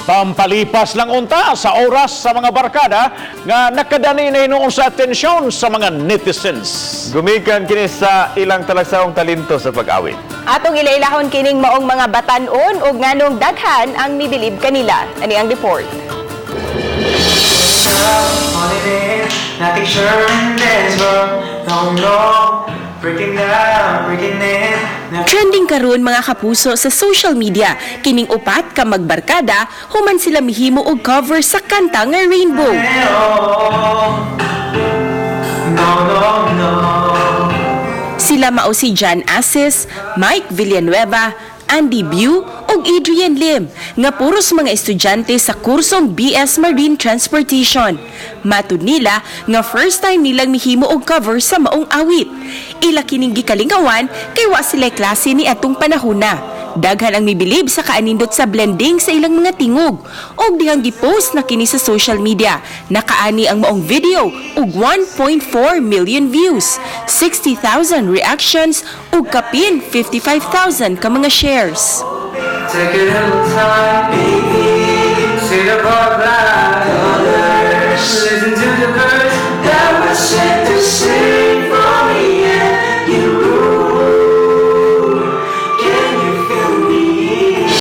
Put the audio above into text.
Pampalipas lang unta sa oras sa mga barkada nga nakadani na hinuon sa atensyon sa mga netizens. Gumikan kini sa ilang talagsaong talento sa pag-awit. Atong ilailahon kining maong mga batan-on ug nganong daghan ang mibilib kanila. Ani ang report. Falling in, nothing sure in this world. No, breaking down, breaking in. Never Trending karon, mga kapuso, sa social media kining upat ka magbarkada human sila mihimo og cover sa kanta nga "Rainbow." Oh, no. Sila mao si John Asis, Mike Villanueva, Andy Bu ug Adrian Lim nga puros mga estudyante sa kursong BS Marine Transportation. Matud nila nga first time nilang mihimo og cover sa maong awit. Ila kining gikalingawan kay wa sila klase ni atong panahona. Daghan ang mibilib sa kaanindot sa blending sa ilang mga tingog. Og dihang gipost na kini sa social media. Nakaani ang maong video og 1.4 million views, 60,000 reactions ug kapin 55,000 ka mga shares. Take a little time, baby. See the bug.